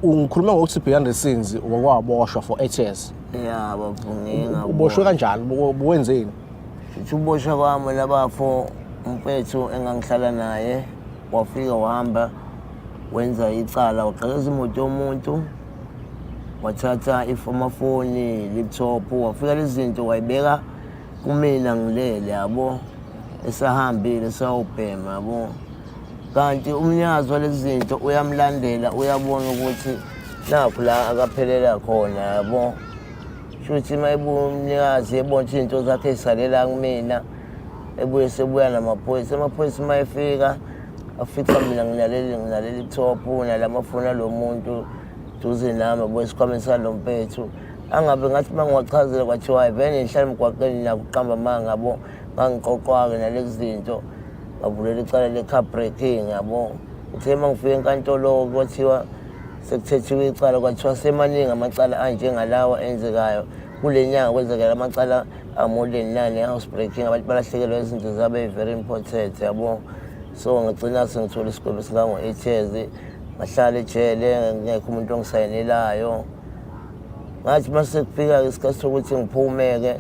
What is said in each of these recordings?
Ungikhuluma ngokuthi behind the scenes wakwaboshwa for 8 years. Ya bafo, ngike. Uboshwe kanjani? Buwenzeni? Futhi uboshwa kwami labafo, umfethu engangihlala naye wafika wahamba wenza icala, wagqekeza imoto yomuntu, wathatha amafoni, laptop, wafika lezi zinto wayibeka kumina ngilele, yabo, esahambile sawubhema, yabo. Kanti umnikazi walezi zinto uyamlandela, uyabona ukuthi nakhu la akaphelela khona, yabo. Shuthi uma ebuya umnikazi ebona ukuthi izinto zakhe zisalela kumina, ebuye sebuya namaphoyisa. Amaphoyisa uma efika afica mina nginaleli top nalamafoni alo muntu duze nami, yabo, esikhwameni salo mfethu. Angabe ngathi uma ngiwachazela kwathiwa hayi, vele ngihlala emgwaqeni nakho ukuqamba amanga, yabo. Ngangiqoqwa-ke nalezi zinto, ngavulela icala le-car breaking, yabo. Uthe uma ngifika enkantolo kwathiwa sekuthethiwe icala, kwathiwa semaningi amacala anjengalawa enzekayo kule nyanga. Kwenzekela amacala a-more than 9 e-house breaking, abantu balahlekelwa izinto zabo eyi-very important, yabo. So ngagcina sengithola isigwebo sikango-8 years, ngahlala ejele ngekho umuntu ongisayinelayo. Ngathi uma sekufika-ke isikhathi sokuthi ngiphume-ke,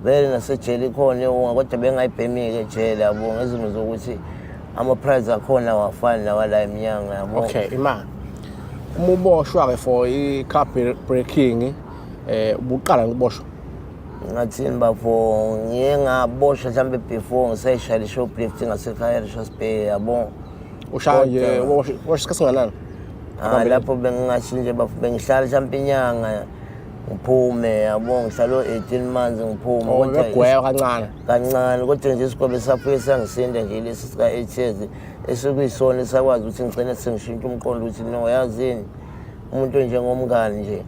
vele nasejele ikhona iwunga, kodwa bengayibhemi-ke ejele, yabo, ngezimo zokuthi ama-price akhona awafani nawala emnyango, yabo. Okay, ima. Uma uboshwa ke for i-car breaking, ubuqala ukuboshwa? Ngathini bafo, ngiye ngaboshwa mhlawumbe before ngisayishayela i-shoplift ngasekhaya e-Richards Bay, yabo. Ushaya nje, uboshwa isikhathi singanani? Ah, lapho bengingathi nje bafo bengihlala mhlawumbe inyanga ngiphume, yabo, ngihlala o-18 months ngiphume. Oh, Kodwa begweba kancane. Kancane, kodwa nje isigwebo safike sangisinda nje lesi sika-8 years, esekuyisona esakwazi ukuthi ngigcine sengishintsha umqondo ukuthi no, yazini, umuntu onjengomngani nje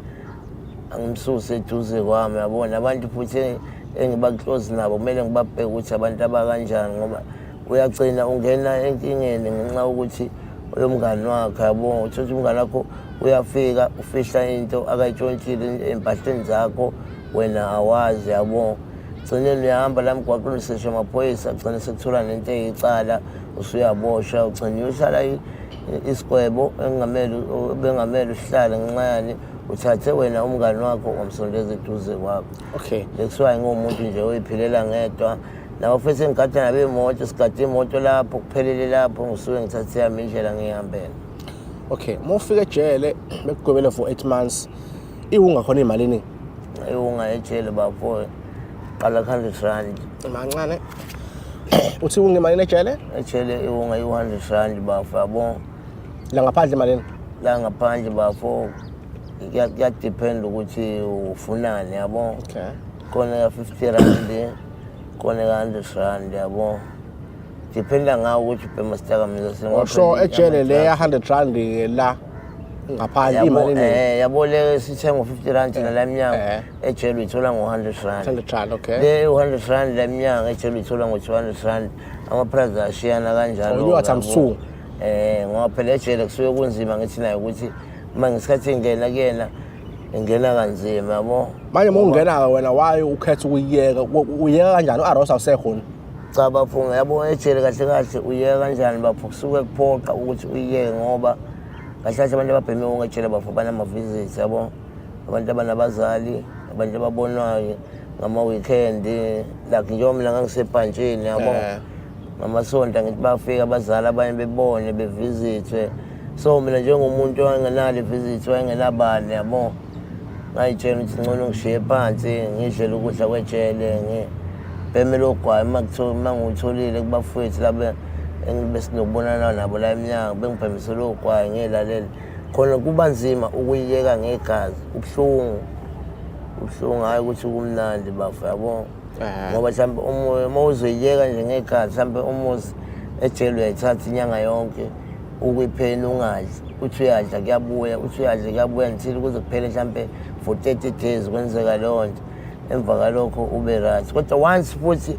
angimsuse eduze kwami, yabo. Nabantu futhi engiba-close nabo kumele ngibabheke ukuthi abantu abakanjani, ngoba uyagcina ungena enkingeni ngenxa yokuthi uyomngani wakhe, yabo. Uthatha umngani wakho, uyafika ufihla into akayitshontshile ey'mpahleni zakho, wena awazi, yabo. Gcineni uyahamba la emgwaqweni usesha amaphoyisa, gcine sekuthola nento eyicala, usuyaboshwa, ugcine uyohlala isigwebo engamele bengamele uhlale ngenxa yani uthathe wena umngani wakho wamsondeza eduze kwakho. That's why ngiwumuntu nje oyiphilela ngedwa. Nabo futhi ngigada nabo imoto, sigade imoto lapho kuphelele lapho, ngisuke ngithathe yami indlela ngihambele. Okay, uma ufika ejele bekugwebele for 8 months, iwunga khona imalini? Iwunga ejele bafo qala R100. Mancane. Uthi iwunga imalini ejele? Ejele iwunga i-R100 bafo, yabo. La ngaphandle imalini? La ngaphandle bafo kuyadepend ukuthi ufunani, yabo. Khona ka-R50, khona ka-R100, yabo, dependa ngawo ukuthi ubhema isidakamizwa. Oh, so ejele le ya R100 la ngaphandle imalini? Eh, yabo, le sithenga ngo-R50 nala emnyango, ejele uyithola ngo-R100. R100, okay. Le R100 la emnyango, ejele uyithola ngo-R200. Ama-price ashiyana kanjalo. Oh, you are times two. Ngoba phela ejele kusuke kunzima, ngithi naye ukuthi uma ngesikhathi ngingena kuyena ingena kanzima, yabo. Manje uma ungena wena waye ukhetha ukuyiyeka, uyeka kanjani? U-Arosa awusekho? Cha bafo, yabo, ejele kahle kahle uyeka kanjani bafo? Kusuke kuphoqa ukuthi uyiyeke, ngoba kahle kahle abantu ababheme ungejele bafo banama-visits, yabo, abantu abanabazali, abantu ababonwayo ngama-weekend, like njengoba mina ngangisebhantshini, yabo. Ngamasonto angithi bafika abazali abanye bebone bevizithwe, so mina njengomuntu owayengenalo ivisit, wayengenabani, yabo, ngayitshela ukuthi ngcono ngishiye phansi, ngidlele ukudla kwejele, ngibheme lo gwayi uma ngiwutholile kubafowethu laba besinokubonana nabo la emnyango, bengibhemise lo gwayi ngiyilalele khona. Kuba nzima ukuyiyeka ngegazi, ubuhlungu, ubuhlungu, hhayi ukuthi kumnandi bafo, yabo. Ngoba mhlawumbe uma uzoyiyeka nje ngegazi, mhlawumbe umuzi ejele uyayithatha inyanga yonke ukwipheni ungadli, uthi uyadla kuyabuya, uthi uyadla kuyabuya, until kuze kuphele mhlawumbe for 30 days kwenzeka leyo nto. Emva kalokho ube right, kodwa once futhi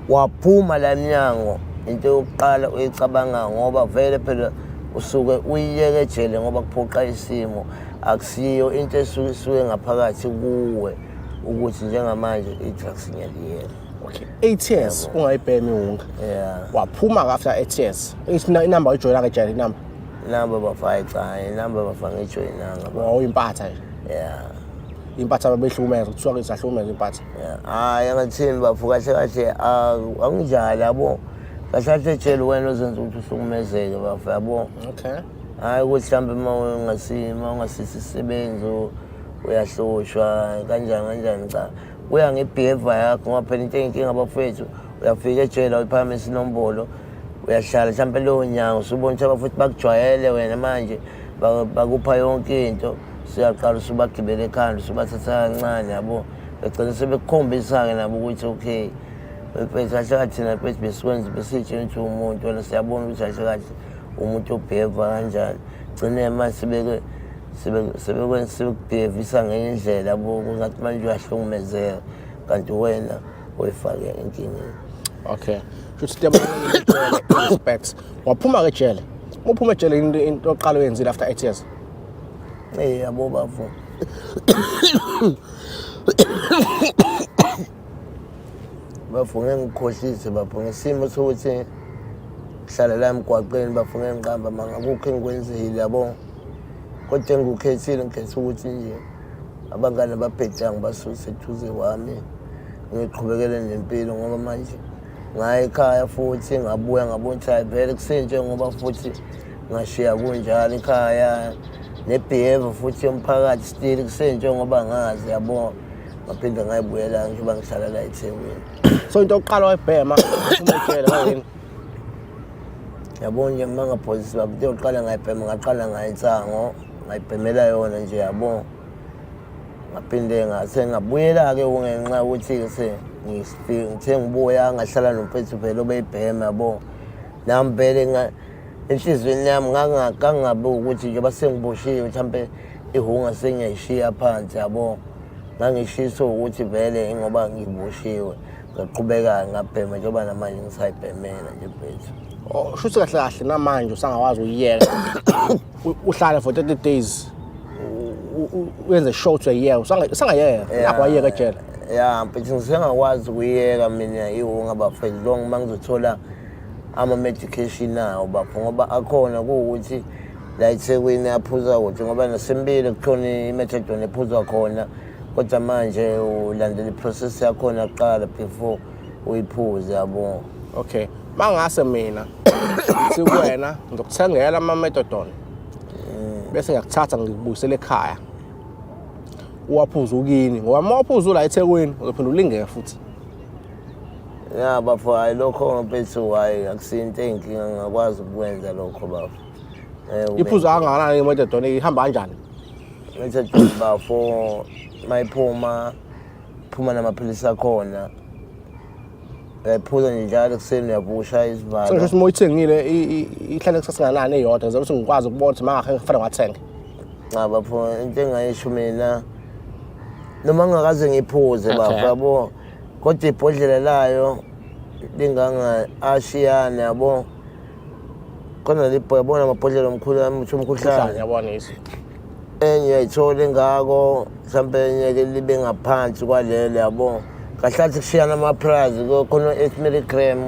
waphuma la emnyango, into yokuqala uyicabanga, ngoba vele phela usuke uyiyeke ejele ngoba kuphoqa isimo, akusiyo into esuke isuke ngaphakathi kuwe ukuthi njengamanje i-drugs ngiyaliyeka. Okay, 8 years ungayibhemi iwunga. Yeah. Waphuma after 8 years. Inamba uyijoyina ke ejele inamba? Inamba bafo, hayi cha, inamba bafo angiyijoyinanga bafo. Wawuyimpatha nje. Yeah. Impatha babehlukumeza, kuthiwa isahlukumeza impatha. Yeah. Hayi angathini bafo, kahle kahle anginjalo yabo. Kahle kahle tshela wena ozenza ukuthi uhlukumezeke bafo yabo. Okay. Hayi ukuthi mhlawumbe uma ungasisi isisebenzi uyahlushwa kanjani kanjani, cha. Kuya nge-behavior yakho ngoba phela into eyinkinga bafowethu, uyafika ejele awuyiphakamisa inombolo, uyahlala mhlawumbe leyo nyanga usubona ukuthi abafuthi bakujwayele wena manje bakupha yonke into, usuyaqala usubagibela ekhanda usubathatha kancane yabo, begcina sebekukhombisa-ke nabo ukuthi okay mfethu kahle kahle thina mfethu besikwenza besitshela ukuthi umuntu wena siyabona ukuthi kahle kahle umuntu obheva kanjani, gcine manje sebekubhevisa ngenye indlela yabo, kungathi manje uyahlukumezeka kanti wena oyifake enkingeni. Okay, shuthi respect. Waphuma ke ejele, uma uphuma ejele into yokuqala oyenzile after 8 years? Eh yabo bafo, bafo ngeke ngikhohlise bafo ngesimo sokuthi ngihlala la emgwaqeni bafo, ngeke ngiqamba manga, akukho engikwenzile yabo, kodwa engikukhethile ngikhetha ukuthi nje abangani ababhedayo ngibasuse eduze kwami ngiqhubekele nempilo, ngoba manje ngaya ekhaya futhi ngabuya ngabona ukuthi hayi vele kusenjengoba futhi ngashiya kunjalo ekhaya, ne-behavior futhi yomphakathi still kusenjengoba ngazi yabo, ngaphinde ngayibuyela njengoba ngihlala la eThekwini. So into yokuqala wayibhema uphuma ejele kwayini? Yabo nje uma ngaphozisi baba, into yokuqala ngayibhema ngaqala ngayinsango ngayibhemela yona nje yabo, ngaphinde ngase ngabuyela-ke ngenxa yokuthi-ke se ngithe ngibuya ngahlala nomfethu vele obeyibhema yabo, nami vele enhliziyweni yami ngangabi ukuthi njengoba sengiboshiwe mhlampe ihunga sengiyayishiya phansi yabo, ngangishiso ukuthi vele ingoba ngiboshiwe ngaqhubeka ngabhema njengoba namanje ngisayibhemela nje mfethu. Oh, shuthi kahle kahle namanje usangakwazi ukuyiyeka, uhlale for 30 days uyenze sure ukuthi uyayiyeka, usangayeka lapho wayeka ejele? Ya mfethu, ngisengakwazi ukuyiyeka mina ihunga bafethu, long uma ngizothola ama-medication awo bafo, ngoba akhona kuwukuthi la eThekwini aphuza kuthi ngoba nasempilo kukhona i-methadone ephuzwa khona, kodwa manje ulandela i-process yakhona kuqala before uyiphuze yabo. Okay, mangase mina ngithi kuwena ngizokuthengela ama-methadone bese ngiyakuthatha ngikubuyisela ekhaya uwaphuze ukini, ngoba uma waphuza ula eThekwini uzophinda ulingeke futhi. Ya bafo, hayi lokho mfethu, hayi akusinto eyinkinga, ngingakwazi ukwenza lokho bafo. Iphuza kangakanani i-methadone, ihamba kanjani? Methadone bafo mayiphuma phuma namaphilisi akhona, uyayiphuza nje njalo ekuseni uyavuka ushaya isivalo. Sengisho ukuthi uma uyithengile ihlale kusasinganani eyodwa nje ukuthi ngikwazi ukubona ukuthi mangakhe ngifanele ngiwathenge? Cha bafo, into engayisho mina noma ngingakaze ngiphuze bafo yabo, kodwa ibhodlela layo linganga ashiyane yabo, khona libho yabona amabhodlela omkhulu amuthi umkhuhlane yabona yisi enye uyayithola ingako mhlawumbe enye-ke libe ngaphansi kwalelo yabo, kahle kahle kushiyana ama-price, khona o-8 milligram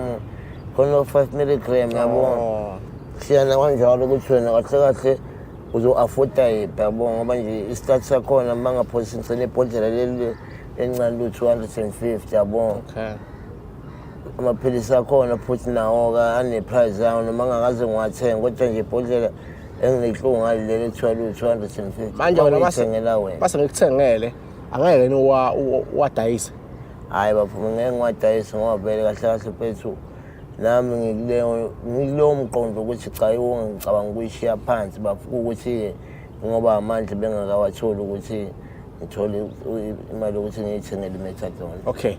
khona o-5 milligram yabo, kushiyana kanjalo ukuthi wena kahle kahle uzo-afforda yiphi yabo, ngoba nje i-start sakhona uma ngaphosi ngicela ibhodlela leli elincane lu-250 yabo. Okay. Amaphilisi akhona futhi nawo-ke ane-price yawo noma ngingakaze ngiwathenga, kodwa nje ibhodlela enginenhlungu ngalo leli ekuthiwa lu-250. Manje wena uyithengela wena. Mase ngikuthengele angeke yini uwadayise? Hhayi bafo, ngeke ngiwadayise ngoba vele kahle kahle mfethu nami ngikuleyo mqondo ukuthi cha iwonga ngicabanga ukuyishiya phansi bafo, ukuthi ngoba amandla bengakawatholi ukuthi ngithole imali yokuthi ngiyithengele i-methadone. Okay,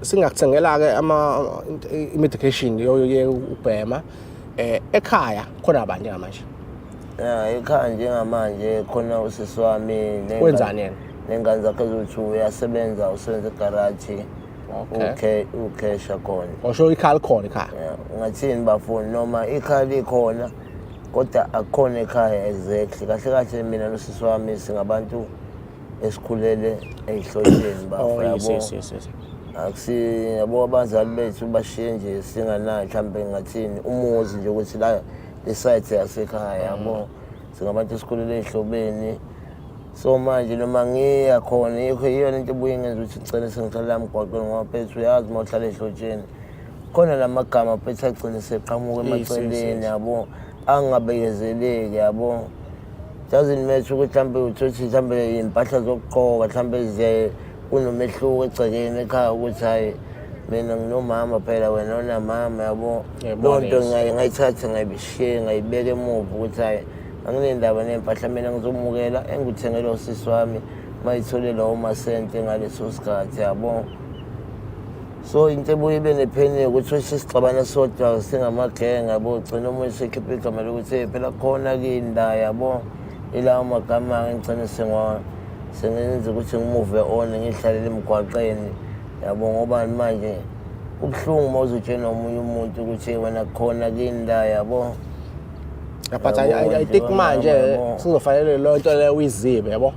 singakuthengela-ke i-medication yoyeka ukubhema. Ekhaya khona abantu njengamanje? Ya, ekhaya njengamanje khona usisi wami. Wenzani yena? Ney'ngane zakhe eziwu-two, uyasebenza, usebenza egaraji. Okay. Ukhesha khona. Osho ikhaya likhona ekhaya? Ya, ungathini bafo, noma ikhaya likhona kodwa akukhona ekhaya exactly. Kahle kahle mina nosisi wami singabantu esikhulele ey'hlotsheni bafo Oh, yes, yabo. yes. Akusi yabo abazali bethu bashiye nje singanayo mhlawumbe ngathini umuzi nje ukuthi la Le-side yasekhaya, yabo, singabantu esikhulele ey'hlobeni. So manje noma ngiya khona, yikho iyona into ebuye ingenza ukuthi ngigcine sengihlala emgwaqweni, ngoba phethu uyazi uma uhlala ehlotsheni khona la magama phethu agcine seqhamuka emaceleni, yabo, angabekezeleki, yabo. Doesn't matter ukuthi mhlawumbe uthothi mhlawumbe iy'mpahla zokugqoka mhlawumbe ze kunomehluko egcekeni ekhaya, ukuthi hhayi, mina nginomama phela, wena unamama, yabo. Loo nto ngayithatha ngayibishiye ngayibeka emuva ukuthi hhayi, anginendaba ney'mpahla, mina ngizomukela engikuthengela usisi wami mayithole lawo masente ngaleso sikhathi, yabo. So into ebuye ibe nepheni ukuthi sisixabana sodwa singamagenge, yabo, gcina omunye sekhipha igama lokuthi hey, phela khona kini la, yabo. Ilawo magama-ke ngigcine sengenza ukuthi ngimuve on, ngihlalele emgwaqeni, yabo, ngoba manje kubuhlungu uma uzotshena omunye umuntu ukuthi wena khona kini la, yabo. But I think manje sizofanele leyo nto leyo uyizibe, yabo,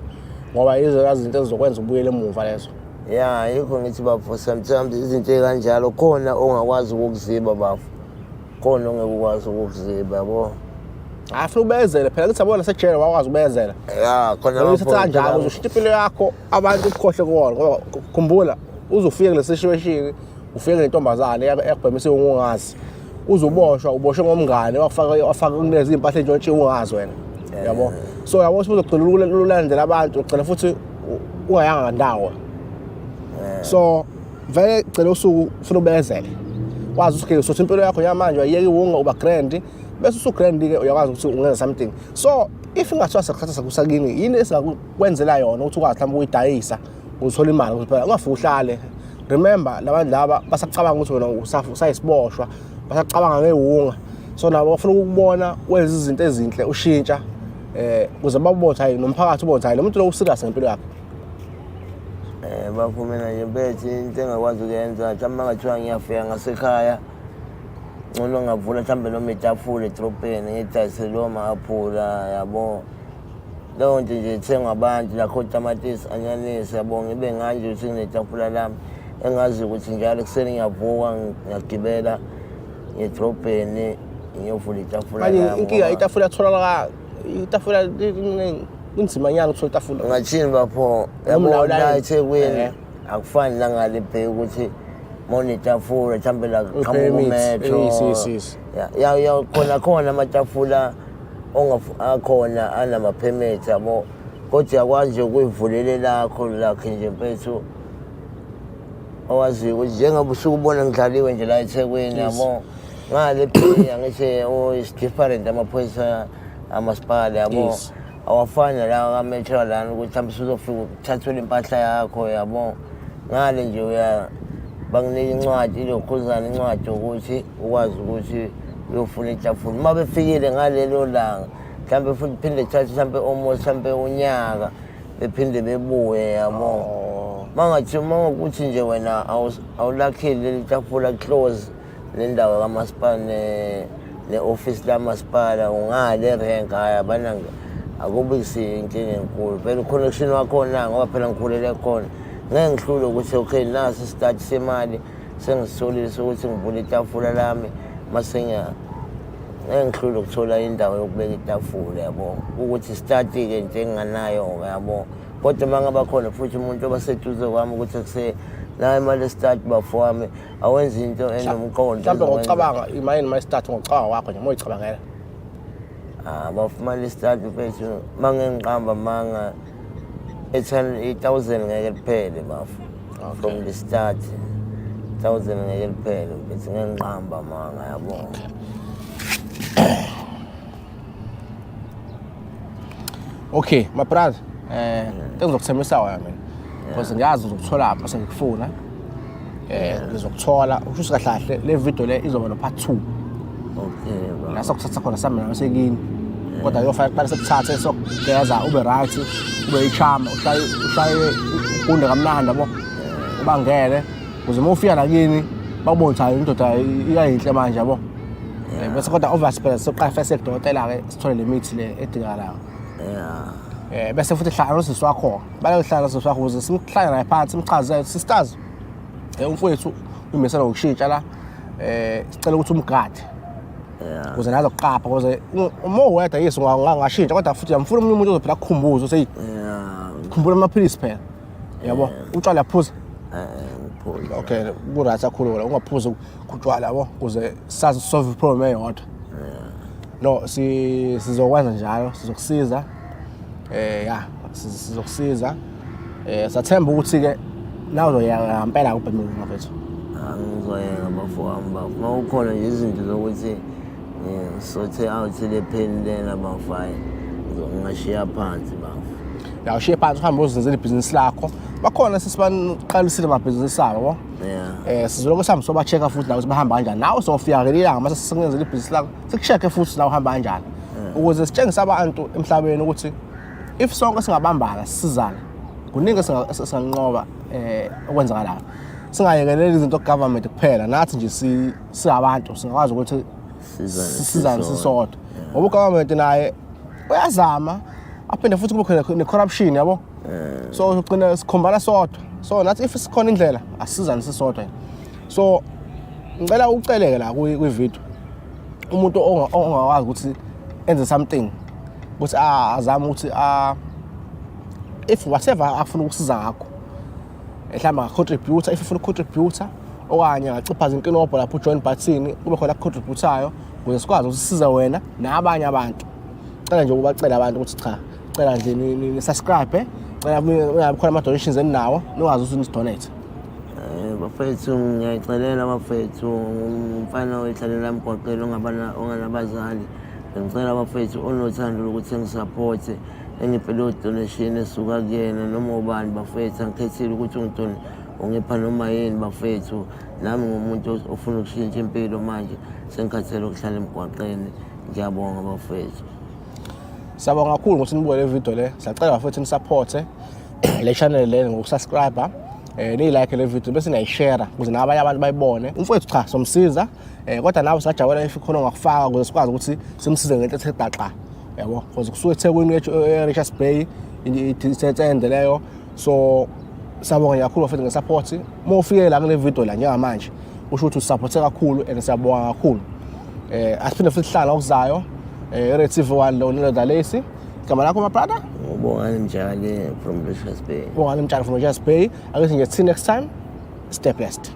ngoba yizo zinto ezizokwenza ubuyele emuva lezo. Ya, yikho ngithi bafo, sometimes izinto ey'kanjalo khona ongakwazi ukukuziba bafo, khona ongeke ukwazi ukukuziba, yabo. Hayi, funa ubezele phela, kuthi yabona sejele wakwazi ubezela. Ya, khona. Uyithatha kanjalo uzoshintsha impilo yakho, abantu ukukhohle kuwona, ngoba khumbula uzofika kule situation, ufike nentombazane yakubhemisa ungazi, uzoboshwa, uboshwe ngomngane wafaka wafaka kulezi impahla entshontshiwe ungazi wena, yabo. So yabo, usuzogcina ulandela abantu, ugcina futhi ungayanga ndawo. So vele gcina usuku ufuna ubezele, wazi ukuthi okay, impilo yakho yamanje uyayiyeka iwunga, uba grand, bese usu-grand-ke uyakwazi ukuthi ungenza something. So if ingathiwa sakuthatha sakusakini, yini esingakwenzela yona ukuthi ukwazi mhlawumbe ukuyidayisa uthola imali, ukuthi phela ungafike uhlale? Remember, labantu laba basacabanga ukuthi wena usayisiboshwa, basacabanga ngewunga, so nabo bafuna ukukubona wenza izinto ezinhle, ushintsha, ukuze babone hayi, nomphakathi ubone hayi, lo muntu lo userious ngempilo yakhe. Bafo, mina nje mfethu into engakwazi ukuyenza, mhlawumbe mangathiwa ngiyafika ngasekhaya, ngcono ngavula mhlawumbe noma itafula edrobheni, ngidayise lawo ma-aphula, yabo, leyo nto nje ithengwa abantu lakho, tamatisi, anyanisi, yabo. Ngibe nganje ukuthi nginetafula lami engazi ukuthi njalo ekuseni ngiyavuka, ngiyagibela ngedrobheni, ngiyovula itafula manje lami. Inkinga itafula yatholakala, itafula kunzima nyana ukuthola itafula. Ungathini bapho, yabo, la eThekwini akufani nangale bheke ukuthi mawunetafula mhlawumbe la qhamuka umetro. Yes. Ya, khona khona amatafula akhona anama-permit, yabo, kodwa uyakwazi nje ukuyivulela lakho lakhe nje mfethu, owaziyo ukuthi njengoba usuke ubona ngidlaliwe nje la eThekwini, yabo. Ngale phela ngithi, oh, it's different, amaphoyisa amasipala, yabo, awafani nalawa ka-metro lana ukuthi mhlawumbe usuzofika uthathelwe impahla yakho, yabo. Ngale nje uya bakunika incwadi, ilokhuzana incwadi yokuthi ukwazi ukuthi uyofuna itafula uma befikile ngalelo langa, mhlawumbe futhi phinde kuthathe mhlawumbe almost mhlawumbe unyaka bephinde bebuye, yabo. Mangathi mangakuthi nje wena awulakhile leli tafula close nendawo kamasipala ne-ofisi lamasipala, ungale rank, hhayi, abana akubi inkinga enkulu phela. U-connection wakhona, ngoba phela ngikhulele khona, ngeke ngihlule ukuthi okay, nasi isitati semali sengisitholile sokuthi ngivule itafula lami, mase ngeke ngihlule ukuthola indawo yokubeka itafula, yabo, ukuthi start-ke nje enginganayo, yabo. Kodwa uma ngaba khona futhi umuntu obaseduze kwami ukuthi kuse nayo imali estart, bafo wami, awenza into enomqondo. Mhlawumbe ngokucabanga imayini ma start, ngokucabanga kwakho nje, uma uyicabangela? Ah, bafumana istart mfethu, uma ngengiqamba manga, i-1000 ngeke liphele bafo. From the start 1000 ngeke liphele mfethu, ngeke ngiqamba manga, yabo. Okay, my brother, engizokuthembisa wona mina, because ngiyazi uzokuthola lapho sengikufuna, ngizokuthola. Usho kahle kahle le video le izoba no part 2. Okay baba. La sokuthatha khona sami nawe sekini, kodwa kuyofanele kuqale sikuthathe sokugeza, ube right, ube ichama, ushaye ushaye ugunde kamnandi, yabo, ubangele ukuze uma ufika nakini bakubone ukuthi hayi, indoda iyayinhle manje, yabo. Bese kodwa obviously phela soqala first ekudokotela-ke, sithole le mithi le edingakalayo. Bese futhi hlala nosisi wakho, baleke hlala nosisi wakho ukuze simhlale naye phansi, simchazele, sisters, umfowethu uyimisela ngokushintsha la, sicela ukuthi umgade. Yeah. Ukuze nazo kuqapha ukuze uma uwedwa yes ungashintsha kodwa futhi uyamfuna omunye umuntu ozophela akukhumbuze ukuthi hey Yeah. khumbula amaphilisi phela. Yabo, utshwala uyaphuza. Ngiphuza. Okay, ku-right kakhulu wena ungaphuzi kutshwala yabo ukuze sazi solve problem eyodwa. No, si sizokwenza njalo, sizokusiza. Ya, sizokusiza. Sathemba ukuthi ke nawe uzoyeka ngempela ubheme mfethu. Angizoyeka bafo wami bafo. Uma kukhona nje izinto zokuthi sothe out le pheni lena bafo hayi ngingashiya phansi bafo. Ya ushiye phansi uhambe uzenzela ibhizinisi lakho. Bakhona sesibaqalisile amabhizinisi abo yabo. Yeah. Sizolokhu sihambe soba-check-a futhi la ukuthi bahamba kanjani. Nawe sofika ngelinye ilanga mase sesenzela ibhizinisi lakho, siku-check-e futhi la uhamba kanjani. Ukuze sitshengise abantu emhlabeni ukuthi if sonke singabambana sisizane, kuningi esinganqoba okwenzakalayo. Singayekeleli izinto government kuphela, nathi nje singabantu singakwazi ukuthi sisizane sisodwa. Ngoba ugovernment naye uyazama aphinde futhi kube khona ne-corruption yabo. So ugcina sikhombana sodwa. So nathi if sikhona indlela asizane sisodwa. So ngicela uceleke la kwi-video umuntu ongakwazi ukuthi enze something ukuthi azame ukuthi if whatever afuna ukusiza ngakho mhlawumbe angacontribute if ufuna ukucontribute okanye angaciphaza inkinobho lapho ujoin button kube khona akucontributayo ukuze sikwazi ukuthi sisize wena nabanye abantu. Cela nje ukubacela abantu ukuthi cha, cela nje ni-subscribe, cela kungabi khona ama-donations eninawo nikwazi ukuthi nisidonate. Bafethu ngiyayicelela bafethu, umfana oyihlalela emgwaqeni onganabazali. Ngicela bafethu onothando lokuthi engisupporte, engiphe leyo donation esuka kuyena noma ubani bafethu, angikhethile ukuthi ungipha noma yini bafethu. Nami ngumuntu ofuna ukushintsha impilo manje, sengikhathele ukuhlala emgwaqeni. Ngiyabonga bafethu. Siyabonga kakhulu ngokuthi nibuke le video le. Siyacela bafethu nisupporte le channel le ngokusubscribe, niyilike le video bese niyayishare ukuze nabanye abantu bayibone. Umfowethu cha somsiza, kodwa nawe singajabula if khona ongakufaka ukuze sikwazi ukuthi simsize ngento ethe xaxa. Yabo, because kusuke eThekwini e-Richards Bay i-distance leyo. So siyabonga kakhulu bafethu ngesupport. Uma ufike la kule video la njengamanje usho ukuthi usupporte kakhulu and siyabonga kakhulu. Asiphinde futhi sihlala okuzayo eRed TV 1 lo Nilo Dalesi. Igama lakho my brother? Ubongani Mtshali from Richards Bay. Bongani Mtshali from Richards Bay. Ake nje see next time. Stay blessed.